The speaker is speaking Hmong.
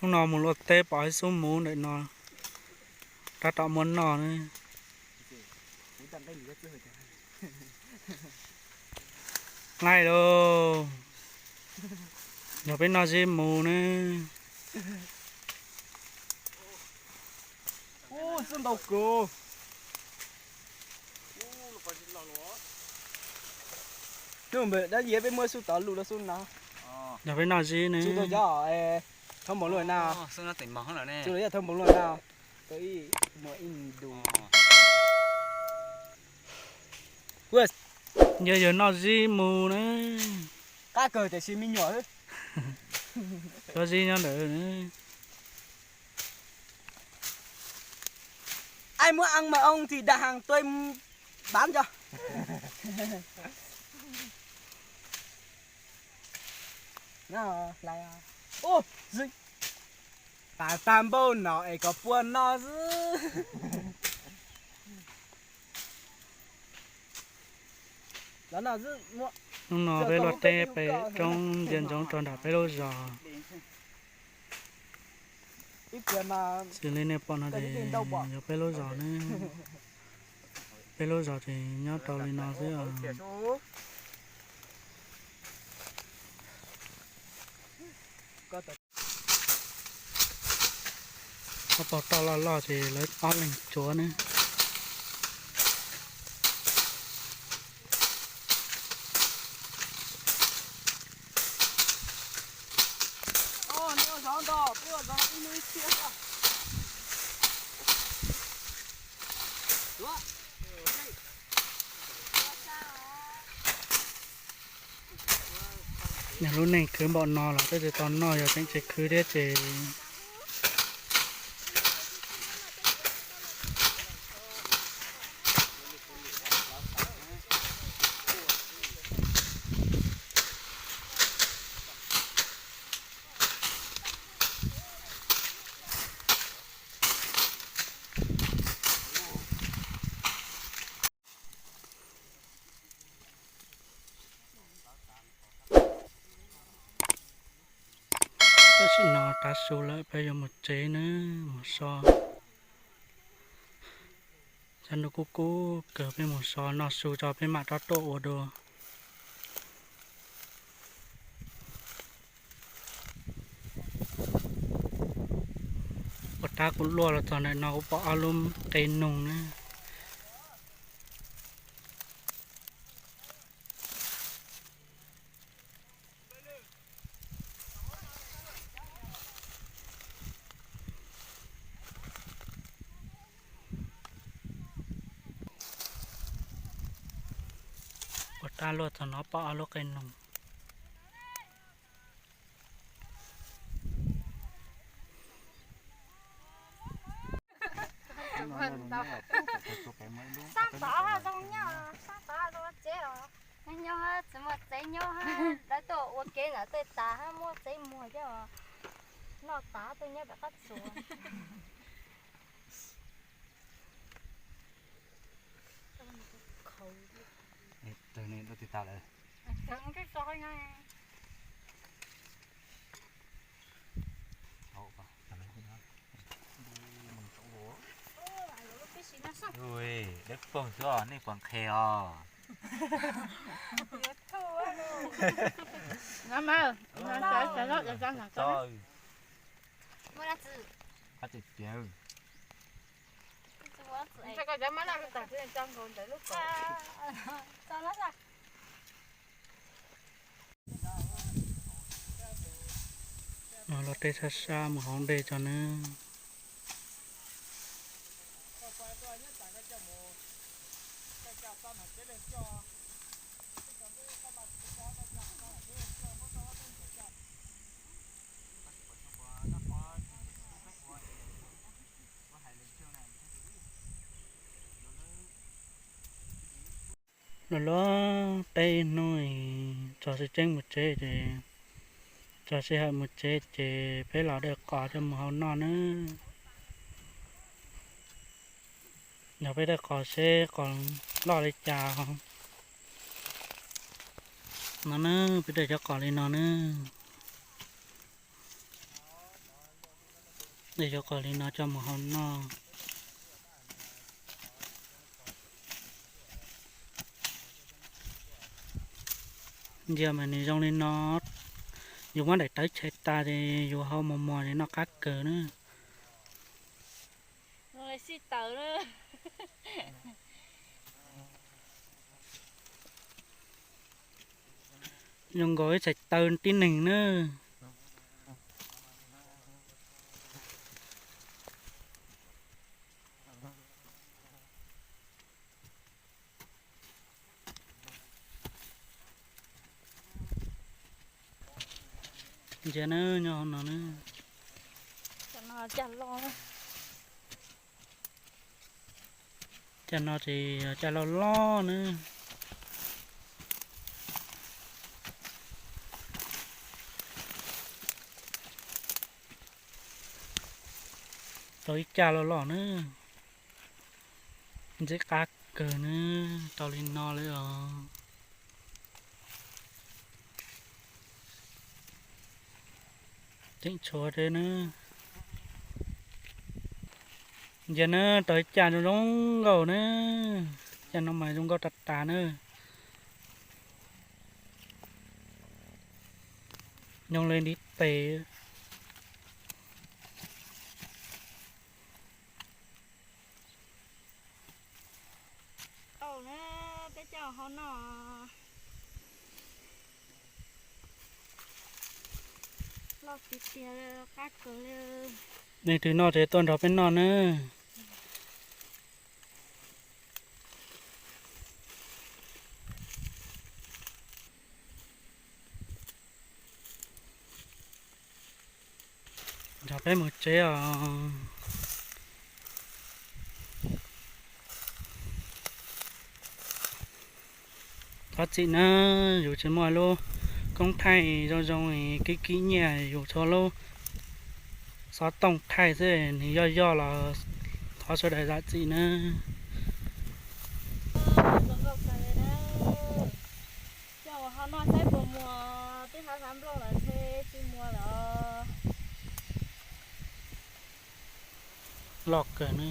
Hnub no mus luaj teb pom ib xub muv ntawm no, tab tom muab noj na. Nqaij lauj, yog peb noj zib mus na. Ub, txawj ntau kawg. Hnub dab yias peb muab xub tod lus rau xub no. Yog peb noj zib ne. Tsis tau cov thawj npaum luaj na. Tsis tau cov thawj npaum luaj na. Yog yawg noj zib mus na. Qab kawg tiam sis me nyuam xwb. Cov zib nyob ntawd. Ai muab ăn mật ong thì đặt hàng tôi bán cho. Tag tag npaum no es koj puas noj xwb. Hnub no peb luaj teb pem roob ntsia ntsoov rau nram peb lub zos. Xws li nej pom no ces yog peb lub zos ne. Peb lub zos ces nyob rau li no xwb os. Ob pab toj loj loj ces lawv ob leeg tsuav ne. Yog lub neej khwv npaum no los twb tsis tau noj, yog tseem tsis khwv thiab ces Tam sim no tav su lawm, peb yuav mus tsev nawb, mus so. Tshav ntuj kub kub kawg, peb mus so noj su tso peb mam rov tuaj ua dua. Ua rab kuv luaj los txog ntawm no kuv pom ob lub qe noog na. Ua rab luaj txog no pom ob lub qe noog. Sab tod zoo nyob, sab tod zoo tsev os. Nyob tsis muaj tsev nyob, lawv tuaj ua kev ntawm tej tas muaj tsev muag coj noj tas tuaj nyob pem qab tsuas. Dawb paug xwb os, nej puas nqhis os? No los tej sab sab mus hauv ntej tso nawb. Los los peb ib hnub txog sib tseeb mus tsev ces, txog sij hawm mus tsev ces peb los dawj qos coj mus hau noj nawb. Yog peb dawj qos seb qos loj li cas. No na, peb dawj cov qos li no na. Es yuav qhov li no coj mus hau noj. Ntsia mas nws zoo li no, yus muab daim tawv chais tas ces yus hau mos mos ces noj qab kawg na. Sib taws na. Zoo nkaus ib txhais taw tib neeg na. Ntsia na, nyob hauv no na. Cov no ces caj loj loj na. Tau ib caj loj loj na. Ntxim qab kawg na, tau li no lawm os. Tseem tshuav thiab na. Ntsia na, tau ib caj zoo zoo nkauj na. Caj no mas zoo nkauj tas tas na. Nyob li ntiv tes. Au na, peb coj hau noj. Loj tiag tiag, qab kawg li. Leej twg noj ces tuaj nrog peb noj na. Nrog peb mus tsev os. Thov txim na, yus tsis muaj lub koob thaij zoo zoo, kib kib nyiaj, yus txhua lub xov tooj thaij xwb, nws yoj yoj los thov sawv daws zam txim na. Coj mus hau noj saib puas muag, twb hlav hlav nplooj lawm ntshe tsis muag lawm. Loj kawg na.